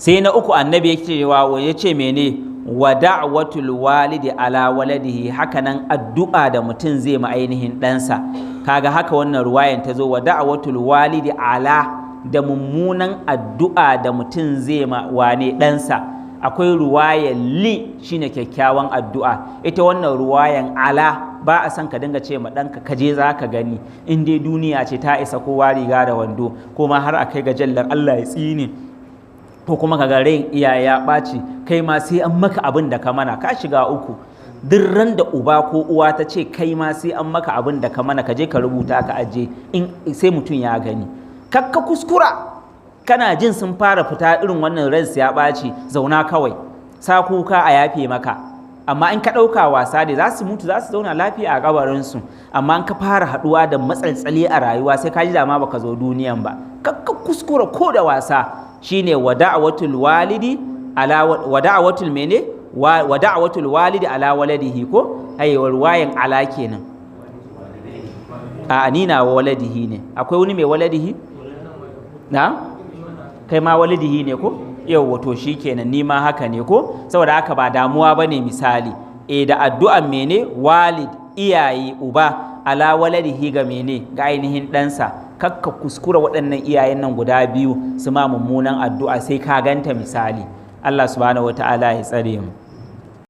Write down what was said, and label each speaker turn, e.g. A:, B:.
A: Sai na uku, annabi yake cewa, ya ce mene? Wa da'watul walidi ala waladihi. Hakanan addu'a da mutum zai ma ainihin ɗansa. Kaga haka wannan ruwayan ta zo, wa da'watul walidi ala, da mummunan addu'a da mutum zai ma wane? Ɗansa. Akwai ruwayan li, shine kyakkyawan addu'a. Ita wannan ruwayan ala, ba a san ka dinga ce ma ɗanka ka je za ka gani, in dai duniya ce ta isa kowa riga da wando, ko ma har a kai ga jallar Allah ya tsine, ko kuma ka ga rai iyaye ya ɓaci, kai ma sai an maka abin da ka mana, ka shiga uku. Duk ran da uba ko uwa ta ce kai ma sai an maka abin da ka mana, ka je ka rubuta ka aje, in sai mutum ya gani. Kakka kuskura, kana jin sun fara fita irin wannan, ransu ya ɓaci, zauna kawai, sa kuka a yafe maka. Amma in ka ɗauka wasa ne, za su mutu za su zauna lafiya a kabarinsu. Amma in ka fara haɗuwa da matsaltsali a rayuwa, sai ka ji dama baka zo duniyan ba. Kakka kuskura ko da wasa. Shine wada'watul walidi ala wada'watul mene, wada'watul walidi ala waladihi, ko ai ruwayan ala kenan. A ni na waladihi ne. Akwai wani mai waladihi na? Kai ma walidihi ne ko? Yau wato shikenan, ni ma haka ne ko? Saboda haka ba damuwa bane. Misali, e da addu'an mene? Walid, iyaye, uba, ala waladihi, ga mene? Ga ainihin ɗansa. Kakka kuskura waɗannan iyayen nan guda biyu su ma mummunan addu'a, sai ka ganta misali. Allah subhanahu wata'ala ya tsare mu.